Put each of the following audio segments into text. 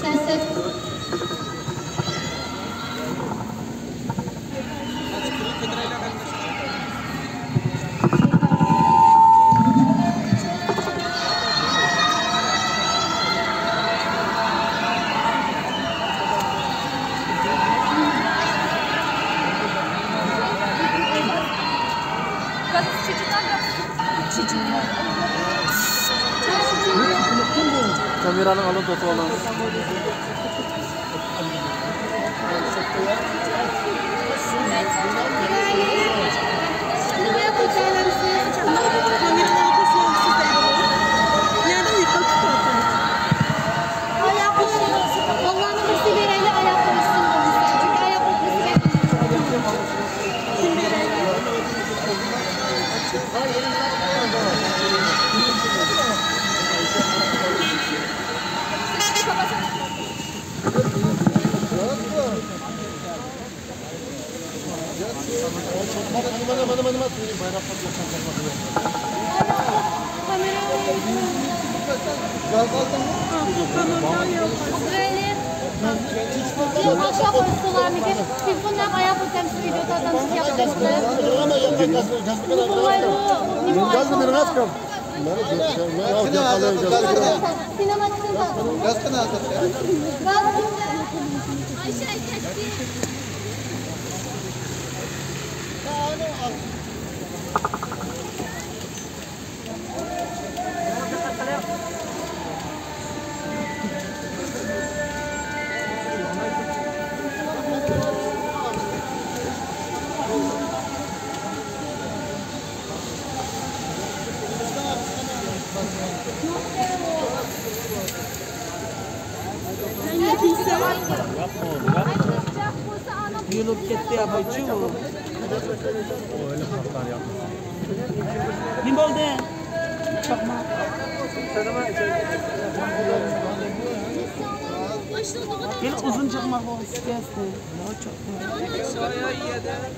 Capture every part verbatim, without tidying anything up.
سەنسىز. كامېرانىڭ ئالدىدا توختاپ ئالىڭىز. Yok, aşağı koysun abi. Telefon ne yapayım? Bu temsil ediyor zaten. Yapacağız. Gazını biraz kal. يۇيۇلۇپ كەتتى، ئابايچۇ. نېمە بولدى؟ چاقماق. يەنە ئۇزۇن چاقماق بولسا كەلسۇن.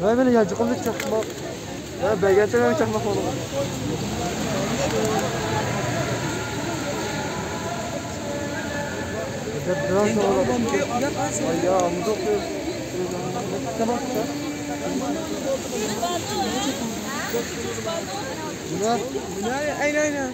ۋاي، مېنى يانچۇقۇمدىن چاقماق. ۋاي، بەرگەنچە مېنى چاقماق بولۇڭ. ئەينە، ئەينە.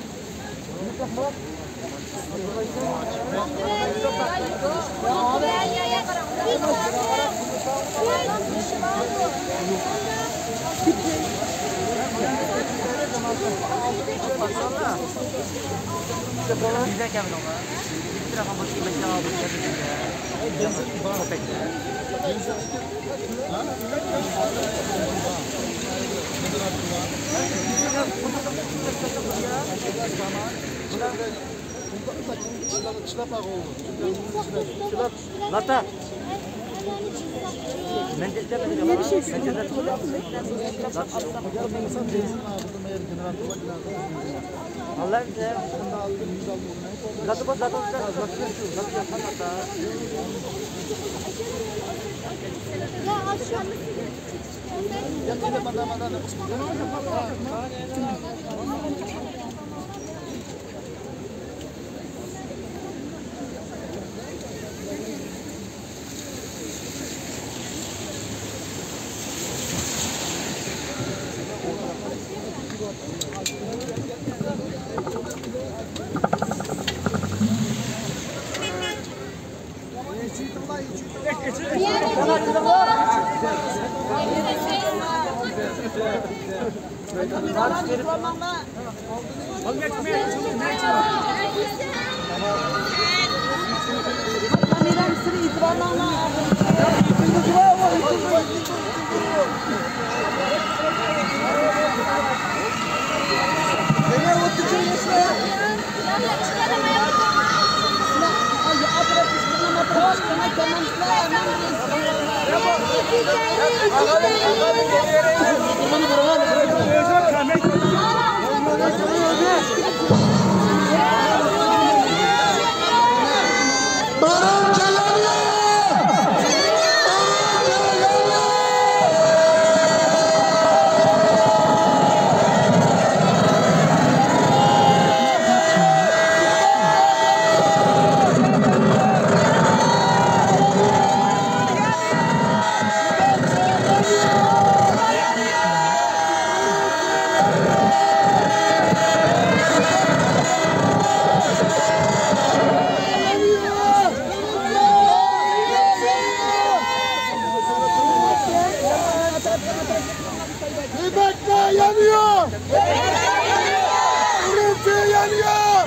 يانىيار!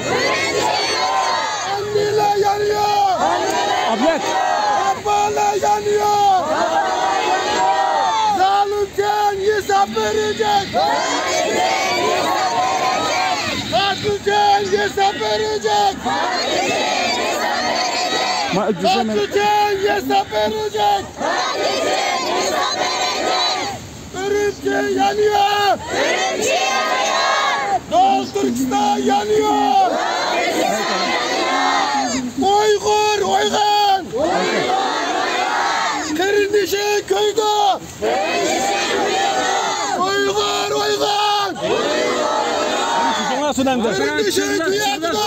ئاننىلار يانىيار! ئابلەت! ئاپالار يانىيار! زالىمچان ھېساب بېرىجەك! قاتىلچان ھېساب بېرىجەك! ما ئۆتكۈزەمەن. قاتىلچان ھېساب بېرىجەك! ئۈرۈمچى يانىيار! ئۈرۈمچى يانىيار! دولقۇن تۈركىستان يانىيار! ئۇيغۇر ئويغان! قېرىندىشى كۆيىدۇ! ئۇيغۇر ئويغان! قېرىندىشى كۆيىدۇ!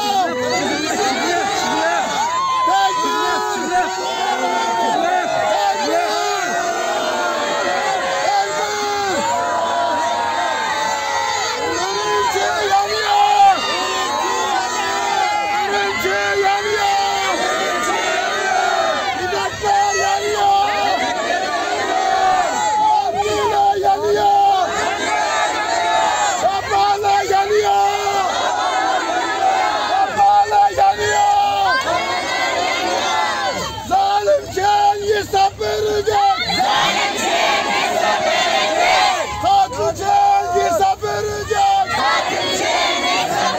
زالىمچان ھېساب بېرىجەك! زالىمچان ھېساب بېرىجەك! قاتىلچان ھېساب بېرىجەك! قاتىلچان ھېساب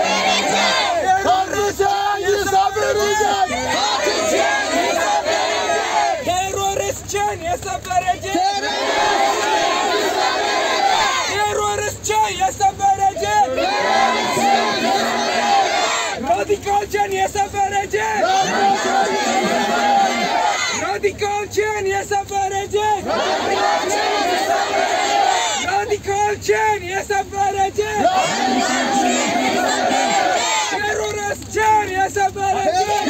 بېرىجەك! قاتىلچان ھېساب بېرىجەك! قاتىلچان ھېساب بېرىجەك! تېررورىستچان ھېساب بېرىجەك! تېررورىستچان ھېساب بېرىجەك! رادىكالچان ھېساب بېرىجەك! رادىكالچان ھېساب بېرىجەك! رادىكالچان ھېساب بېرىجەك! تېررورىستچان ھېساب بېرىجەك!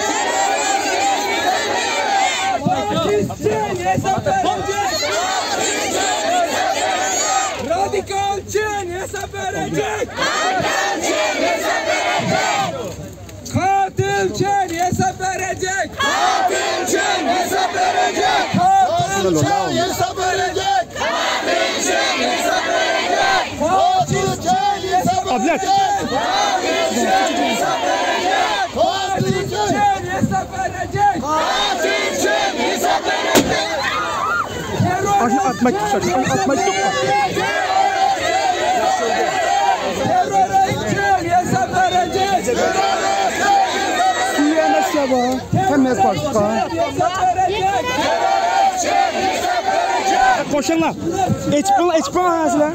فاشىستچان ھېساب بېرىجەك! رادىكالچان ھېساب بېرىجەك! قاتىلچان ھېساب بېرىجەك! قاتىلچان ھېساب بېرىجەك! قاتىلچان ھېساب بېرىجەك! قاتىلچان ھېساب بېرىجەك! قاتىلچان ھېساب بېرىجەك! ئابلەت! قاتىلچان ھېساب بېرىجەك! قاتىلچان ھېساب بېرىجەك! قاتىلچان ھېساب بېرىجەك! ئاشۇنى ئاتمايتتۇق، ئاشۇنى ئاتمايتتۇق. تېررورىستچان ھېساب بېرىجەك! سۈيى ئەمەس يا بۇ. ھەممىسى بار. قوشۇڭلار. ئېچىپ بېرىڭ، ئېچىپ بېرىڭ ھازىرلا.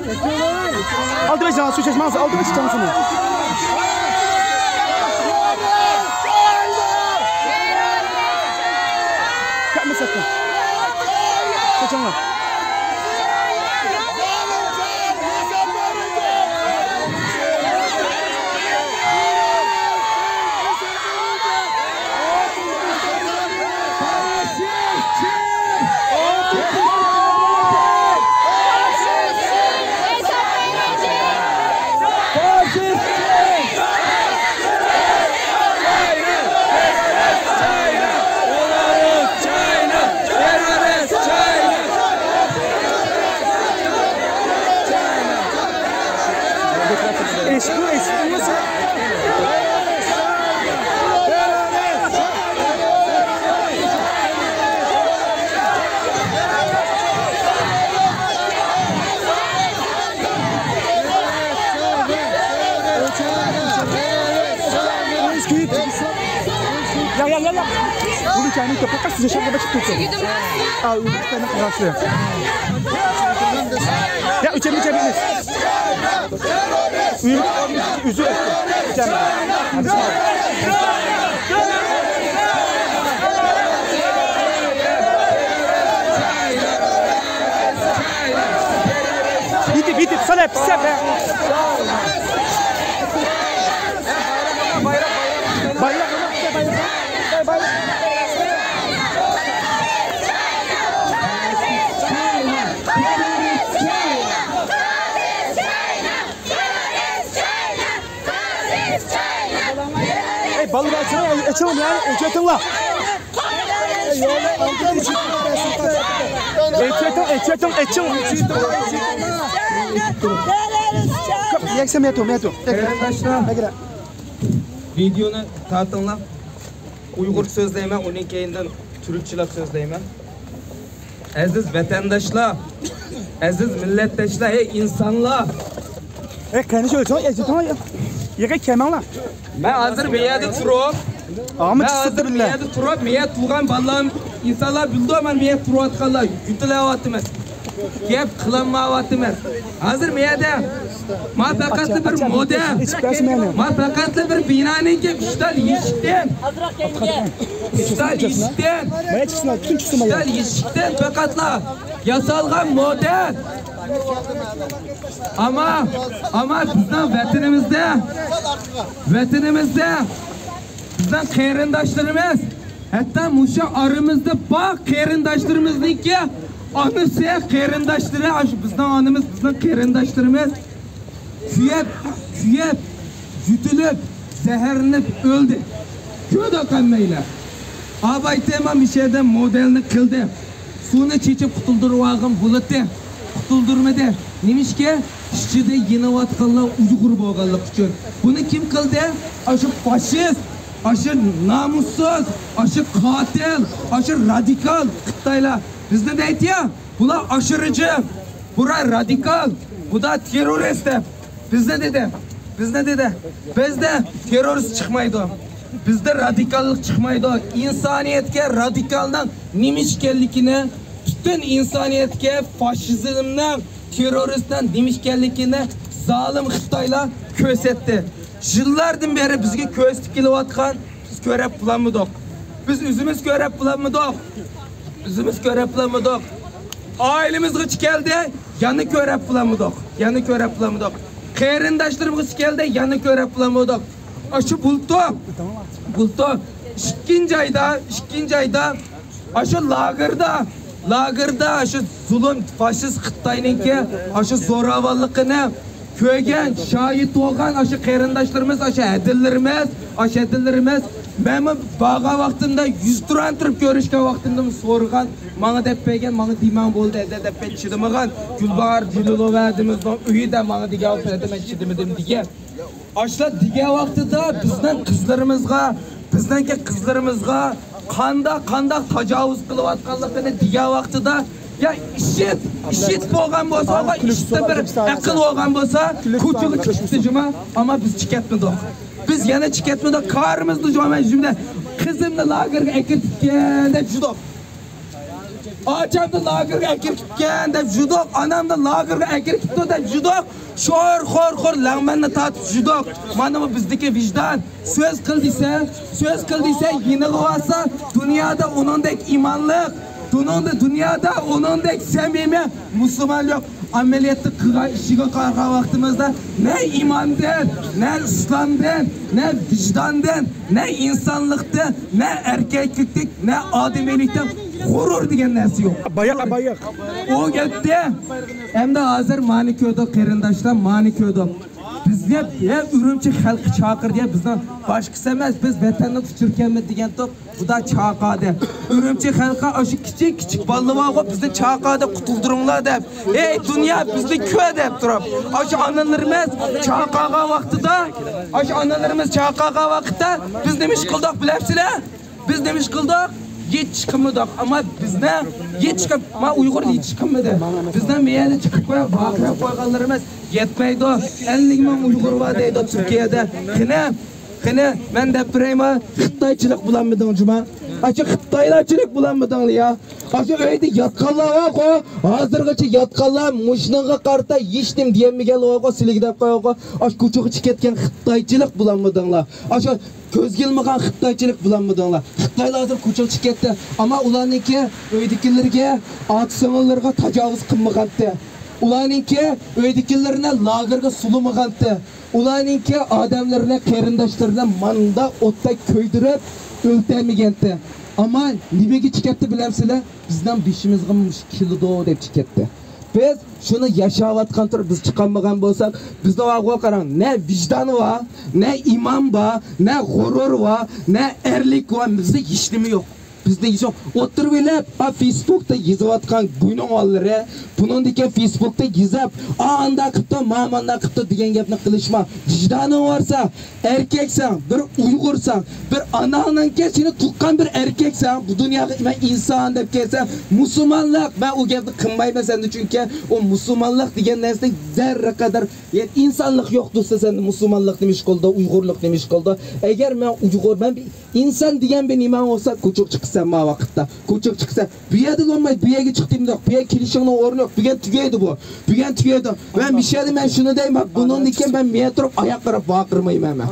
ئالدىغا ئېچىڭ، سۇ چەشمەڭ، ئالدىغا ئېچىڭ سۇنى. كەتمە سەپكە. چېچىڭلار. يا، يا، يا، يا. Bunu kendi toprak kastı yaşamda çıktı. Aa, bu tane kırası. Ya, üçe, üçe, üçe. Üzü. Bitti, bitti. Sana pis yapma. Bayrak, bayrak, bayrak. Bayrak. Ey, balalar, açılın, açılın ya, açılın la. Açılın, açılın, açılın. Yekse metu, metu. Arkadaşlar. ۋىدېئونى تارتىڭلار. ئۇيغۇر سۆزلەيمەن، ئۇنىڭ كەينىدىن تۈركچىلەپ سۆزلەيمەن. ئەزىز ۋەتەنداشلار، ئەزىز مىللەتداشلار، ئەي ئىنسانلار! ئەي، قېنى شۇ، شۇ، ئەي، شۇ، يىغا كەلمەڭلار. مەن ھازىر مەيەدە تۇرۇپ، ئاما مەن چىقسىدى ھازىر بىللە. مەيەدە تۇرۇپ، مەيەدە تۇرغان بالام، ئىنسانلار بىلدى، مەن مەيەدە تۇرۇۋاتقانلار، يۆتىلەۋاتىمەن. گەپ قىلالمايۋاتىمەن. ھازىر مەيەدە ما پەقەتلا بىر مودېل، ما پەقەتلا بىر بىنانىڭكى ئۈچ تال يېشىكتىن، ئۈچ تال يېشىكتىن، ئۈچ تال يېشىكتىن پەقەتلا ياسالغان مودېل. ئەمما، ئەمما بىزنىڭ ۋەتىنىمىزدە، ۋەتىنىمىزدە بىزنىڭ قېرىنداشلىرىمىز، ھەتتا مۇشۇ ئارىمىزدا بار قېرىنداشلىرىمىزنىڭكى ئانىسى، قېرىنداشلىرى، ئاشۇ بىزنىڭ ئانىمىز، بىزنىڭ قېرىنداشلىرىمىز كۆيۈپ، كۆيۈپ، يۆتىلىپ، زەھەرلىنىپ ئۆلدى. كۆردۇق ھەممەيلەن. ئاباي تېما مۇشۇ يەردە مودېلنى قىلدى. سۇنى چېچىپ قۇتۇلدۇرۇۋالغان بولاتتى. قۇتۇلدۇرمىدى. نېمىشقا؟ ئىچىدە يېنىۋاتقانلار ئۇيغۇر بولغانلىقى ئۈچۈن. بۇنى كىم قىلدى؟ ئاشۇ فاشىست، ئاشۇ نامۇسسىز، ئاشۇ قاتىل، ئاشۇ رادىكال خىتايلار. بىزنى دەيتتى يا، بۇلار ئاشۇرۇجى، بۇلار رادىكال، بۇلار تېررورىست دەپ. بىزنى دېدى، بىزنى دېدى. بىزدە تېررورىست چىقمايدۇ. بىزدە رادىكاللىق چىقمايدۇ. ئىنسانىيەتكە رادىكالنىڭ نېمە ئىكەنلىكىنى، پۈتۈن ئىنسانىيەتكە فاشىزمنىڭ، تېررورىستنىڭ نېمە ئىكەنلىكىنى زالىم خىتايلار كۆرسەتتى. يىللاردىن بېرى بىزگە كۆرسىتىپ كېلىۋاتقان، بىز كۆرەپ بولالمىدۇق. بىز ئۆزىمىز كۆرەپ بولالمىدۇق. ئۆزىمىز كۆرەپ بولالمىدۇق. ئائىلىمىزغىچە كەلدى، يەنە كۆرەپ بولالمىدۇق. يەنە كۆرەپ بولالمىدۇق. قېرىنداشلىرىمىزغىچە كەلدى، يەنە كۆرەپ بولالمىدۇق. ئاشۇ بۇلتۇر، بۇلتۇر ئىككىنچى ئايدا، ئىككىنچى ئايدا ئاشۇ لاگېردا، لاگېردا ئاشۇ زۇلۇم فاشىست خىتاينىڭكى ئاشۇ زوراۋانلىقىنى كۆرگەن، شاھىت بولغان ئاشۇ قېرىنداشلىرىمىز، ئاشۇ ھەدىلىرىمىز، ئاشۇ ھەدىلىرىمىز، مەنمۇ بارغان ۋاقتىمدا، يۈز تۇران تۇرۇپ كۆرۈشكەن ۋاقتىمدىمۇ سورىغان، ماڭا دەپ بەرگەن، ماڭا دېمەڭ بولدى، ھەدە دەپ بەرگەن، چىدىمىغان. گۈلباھار جېلىلوۋا ھەدىمىزنىڭ ئۆيىدە ماڭا دېگەن ۋاقىتتا مەن چىدىمىدىم دېگەن. ئاشۇلار دېگەن ۋاقتىدا بىزنىڭ قىزلىرىمىزغا، بىزنىڭكى قىزلىرىمىزغا قانداق، قانداق تاجاۋۇز قىلىۋاتقانلىقىنى دېگەن ۋاقتىدا، يا ئىشىت، ئىشىت بولغان بولسا، ئىشىتتە بىر ئەقىل بولغان بولسا، كوچىغا چىقىپتۇ جۇما، ئەمما بىز چىقىتمىدۇق. بىز يەنە چىقىتمىدۇق، كارىمىزنى جۇما، جۈملە قىزىمنى لاگېرغا ئەكىرتىپتىكەن دەپ جۇدۇق. ئاچامنى لاگېرغا ئەكىرىپتىكەن دەپ جۇدۇق، ئانامنى لاگېرغا ئەكىرىپتۇ دەپ جۇدۇق، شور، خور، خور، لەڭمەننى تارتىپ جۇدۇق. مانا بۇ بىزدىكى ۋىجدان. سۆز قىل دېسە، سۆز قىل دېسە، يېنىغا بارسا، دۇنيادا ئۇنىڭدەك ئىمانلىق، دۇنىڭدا، دۇنيادا ئۇنىڭدەك سەمىمىي مۇسۇلمان يوق. ئەمەلىيەتتە قىلغان ئىشىغا قارىغان ۋاقتىمىزدا، نە ئىماندىن، نە ئىسلامدىن، نە ۋىجداندىن، نە ئىنسانلىقتىن، نە ئەركەكلىكتىن، نە ئادىمىيلىكتىن غۇرۇر دېگەن نەرسە يوق. باياق، باياق. ئۇ كەتتى. ئەمدى ھازىر مانى كۆردۇق، قېرىنداشلار، مانى كۆردۇق. بىزگە، ھە، ئۈرۈمچى خەلقى چاقىردى، بىزنىڭ باشقىسى ئەمەس، بىز ۋەتەننى قۇتۇرۇپ كەلمىدى دېگەنتۇق. بۇدا چاقادى. ئۈرۈمچى خەلقى ئاشۇ كىچىك، كىچىك بالىلار بارغۇ، بىزنى چاقادى، قۇتۇلدۇرۇڭلار دەپ. ئەي دۇنيا، بىزنى كۆر دەپ تۇرۇپ. ئاشۇ ئانىلىرىمىز چاقاغان ۋاقتىدا، ئاشۇ ئانىلىرىمىز چاقاغان ۋاقىتتا بىز نېمە ئىش قىلدۇق بىلەپسىلەر؟ بىز نېمە ئىش قىلدۇق؟ ھېچ ئىش قىلمىدۇق. ئەمما بىزنى ھېچ كىم، ما ئۇيغۇر ھېچ ئىش قىلمىدى. بىزنىڭ مەيەدە چىقىپ قويۇپ، ۋارقىراپ قويغانلىرىمىز يەتمەيدۇ. ئەللىك مىڭ ئۇيغۇر بار دەيدۇ تۈركىيەدە. قېنى، قېنى، مەن دەپ بېرەيمۇ، خىتايچىلىق بولالمىدىڭ جۇما. ئاشۇ خىتايلارچىلىق بولالمىدىڭلار يا. ئاشۇ ئۆيدە ياتقانلار بارغۇ، ھازىرغىچە ياتقانلار مۇشۇنىڭغا قارىتا ھېچنېمە دېيەلمىگەنلەر بارغۇ، سىلىگە دەپ قويغۇ. ئاشۇ كوچىغا چىقىپ كەتكەن خىتايچىلىق بولالمىدىڭلار. ئاشۇ كۆزگە ئىلمىغان خىتايچىلىق بولالمىدىڭلار. خىتايلار ھازىر كوچىغا چىقىپ كەتتى. ئەمما ئۇلارنىڭكى ئۆيدىكىلىرىگە، ئاكا سىڭىللىرىغا تاجاۋۇز قىلمىغانتى. ئۇلارنىڭكى ئۆيدىكىلىرىنى لاگېرغا سولىمىغانتى. ئۇلارنىڭكى ئادەملىرىنى، قېرىنداشلىرىنى ماندا ئوتتا كۆيدۈرۈپ ئۆلتۈرمىگەنتى. ئەمما نېمىگە چىقىپ كەتتى بىلەمسىلەر؟ بىزنىڭ بېشىمىزغا مۇشۇ كېلىدۇ دەپ چىقىپ كەتتى. بىز شۇنى ياشاۋاتقان تۇرۇپ بىز چىقالمىغان بولساق، بىزنىڭ ئاغۇ قاراڭ، نە ۋىجدان بار، نە ئىمان بار، نە غۇرۇر بار، نە ئەرلىك بار، بىزدە ھېچنېمە يوق. بىزدە يېزىڭ. ئوتتۇرىغا ئېلىپ، ئا، فېيسبۇكتا يېزىۋاتقان گۇينىڭ ئاللىرى، بۇنىڭدىكى فېيسبۇكتا يېزىپ، ئا، ئانداق قىپتۇ، ما، مانداق قىپتۇ دېگەن گەپنى قىلىشما. ۋىجدانىڭ بارسا، ئەركەكسەن، بىر ئۇيغۇرسەن، بىر ئاناڭنىڭكى سېنى تۇغقان بىر ئەركەكسەن، بۇ دۇنياغا مەن ئىنسان دەپ كەلسەم، مۇسۇلمانلىق، مەن ئۇ گەپنى قىلمايمەن سەندە، چۈنكى ئۇ مۇسۇلمانلىق دېگەن نەرسىدە زەررە قەدەر، يەنى ئىنسانلىق يوق دوستى سەندە، مۇسۇلمانلىق نېمە ئىش قىلىدۇ، ئۇيغۇرلۇق نېمە ئىش قىلىدۇ؟ ئەگەر مەن ئۇيغۇر، مەن بىر ئىنسان دېگەن بىر نېمەڭ بولسا، كوچىغا چىقىسەن ما ۋاقىتتا، كوچىغا چىقىسەن. بۇ يەردىلا بولمايدۇ، بۇ يەرگە چىقتىم دەپ، بۇ يەرگە كېلىشىڭنىڭ ئورنى يوق، بۇ يەر تۈگەيدۇ بۇ، بۇ يەر تۈگەيدۇ. ۋە مىشەدە مەن شۇنى دەيمەن، بۇنىڭدىن كېيىن مەن مېڭە تۇرۇپ ئاياق قاراپ ۋارقىرىمايمەن مەن.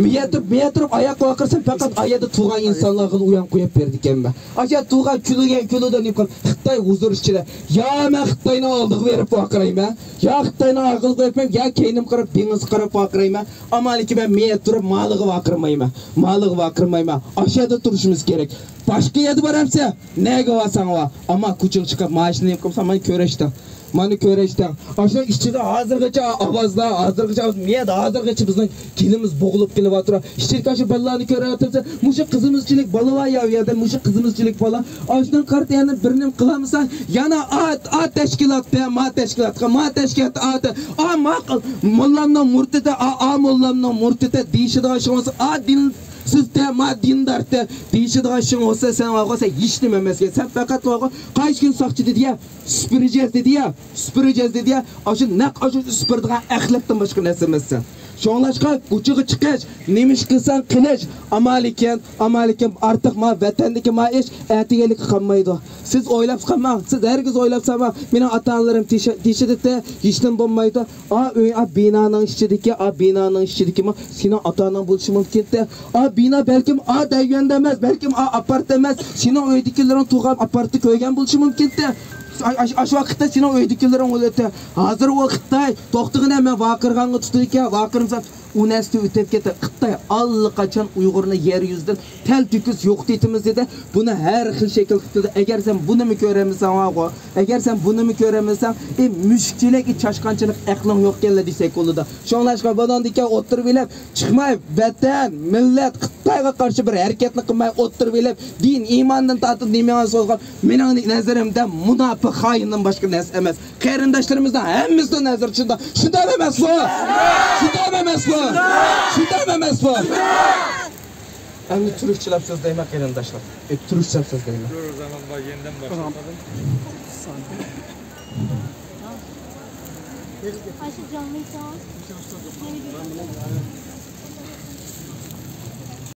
مېڭە تۇرۇپ، مېڭە تۇرۇپ ئاياق ۋارقىرىسام، پەقەت ئايەردە تۇرغان ئىنسانلارغىلا ئۇيان قويۇپ بېرىدىكەنمەن. ئاشۇ تۇرغان كۈلگەن كۈلىدۇ، نېمە قىلىپ، خىتاي ھۇزۇر ئىچىدە، يا مەن خىتاينىڭ ئالدىغا بېرىپ ۋارقىرايمەن، يا خىتاينىڭ ئارقىغا قويۇپ، يا كەينىمگە قاراپ دېڭىزغا قاراپ ۋارقىرايمەن. ئەمما لېكىن مەن مېڭە تۇرۇپ مالىغا ۋارقىرىمايمەن، مالىغا ۋارقىرىمايمەن. ئاشۇ يەردە تۇرۇشىمىز كېرەك. باشقا يەردە بارامسەن؟ نەگە بارساڭ بار. ئەمما كوچىغا چىقىپ، ماشىنا نېمە قىلساڭ، مانا كۆرۈشتىڭ. مانا كۆرۈشتىڭ. ئاشۇنىڭ ئىچىدە ھازىرغىچە ئاۋازلار، ھازىرغىچە ئاۋاز، مېڭە ھازىرغىچە بىزنىڭ گېلىمىز بوغۇلۇپ كېلىۋاتىدۇ. ئىچىدىكى ئاشۇ بالىلارنى كۆرۈۋاتىمسەن، مۇشۇ قىزىمىزچىلىك بالا بار يا، ئۇ يەردە مۇشۇ قىزىمىزچىلىك بالا. ئاشۇنىڭ قارىتا يەنە بىر نېمە قىلالمىساڭ، يەنە ئا، ئا تەشكىلات دە، ما تەشكىلاتقا، ما تەشكىلات ئا، دە، ئا، ما، موللامنىڭ مۇرتىدە، ئا، ئا، موللامنىڭ مۇرتىدە دېيىشىدىغان ئىشىڭ بولسا، ئا، دىنسىز دە، ما دىندار دە دېيىشىدىغان ئىشىڭ بولسا، سەن ۋاغۇ، سەن ھېچنېمە ئەمەسكەن. سەن پەقەت ۋاغۇ، قايسى كۈنى ساقچى دېدى يا، سۈپۈرۈجەز دېدى يا، سۈپۈرۈجەز دېدى يا، ئاشۇ نەق ئاشۇ سۈپۈرىدىغان ئەخلەتتىن باشقا نەرسە ئەمەسسەن. شۇڭلاشقا كوچىغا چىقىش، نېمە ئىش قىلساڭ قىلىش، ئەمما لېكىن، ئەمما لېكىن ئارتۇق ما ۋەتەندىكى ما ئىش ئەتىگەنلىككە قالمايدۇ. سىز ئويلاپ قالماڭ، سىز ھەرگىز ئويلاپ سالماڭ. مېنىڭ ئاتا-ئانىلىرىم تېشى-، تېشىدىتى، ھېچنېمە بولمايدۇ. ئا ئۆي، ئا بىنانىڭ ئىچىدىكى، ئا بىنانىڭ ئىچىدىكىمۇ سېنىڭ ئاتا-ئاناڭ بولۇشى مۇمكىنتى. ئا بىنا بەلكىم ئا دەيۋەندە ئەمەس، بەلكىم ئا ئاپارت ئەمەس، سېنىڭ ئۆيدىكىلىرىڭ تۇرغان ئاپارتتا كۆرگەن بولۇشى مۇمكىنتى. ئاش-، ئاش-، ئاشۇ ۋاقىتتا سېنىڭ ئۆيدىكىلىرىڭ ئۆلۈپتۇ. ھازىر ئۇ خىتاي، توختىغىنە، مەن ۋارقىرىغانغا تۇتىدىكەن، ۋارقىرىمسان، ئۇ نەرسە ئۆتۈپ كېتىپ، خىتاي ئاللىقاچان ئۇيغۇرنى يەر يۈزىدىن تەلتۆكۈس يوقىتىۋېتىمىز دېدى. بۇنى ھەر خىل شەكىل قىلىپ دېدى. ئەگەر سەن بۇنىمۇ كۆرەلمىسەڭ، ۋاغۇ، ئەگەر سەن بۇنىمۇ كۆرەلمىسەڭ، ئى مۈشۈكچىلىك، ئى چاشقانچىلىق ئەقلىڭ يوقكەنلا دېسەك بولىدۇ. شۇڭلاشقا بۇنىڭدىكى ئوتتۇرىغا ئېلىپ چىقماي، ۋەتەن، مىللەت، خىتايغا قارشى بىر ھەرىكەتنى قىلماي، ئوتتۇرىغا ئېلىپ دىن، ئىماندىن تارتىپ نېمىڭىز بولغان، مېنىڭ نەزىرىمدە مۇناپىق، خائىندىن باشقا نەرسە ئەمەس. قېرىنداشلىرىمىزنىڭ ھەممىسىنىڭ نەزىرى شۇنداق. شۇنداقمۇ ئەمەسمۇ؟ شۇنداقمۇ ئەمەسمۇ؟ شۇنداقمۇ ئەمەسمۇ؟ ئەمدى تۈركچىلەپ سۆزلەيمەن، قېرىنداشلار. ئە، تۈركچىلەپ سۆزلەيمەن. ئاشۇ جانلىسا.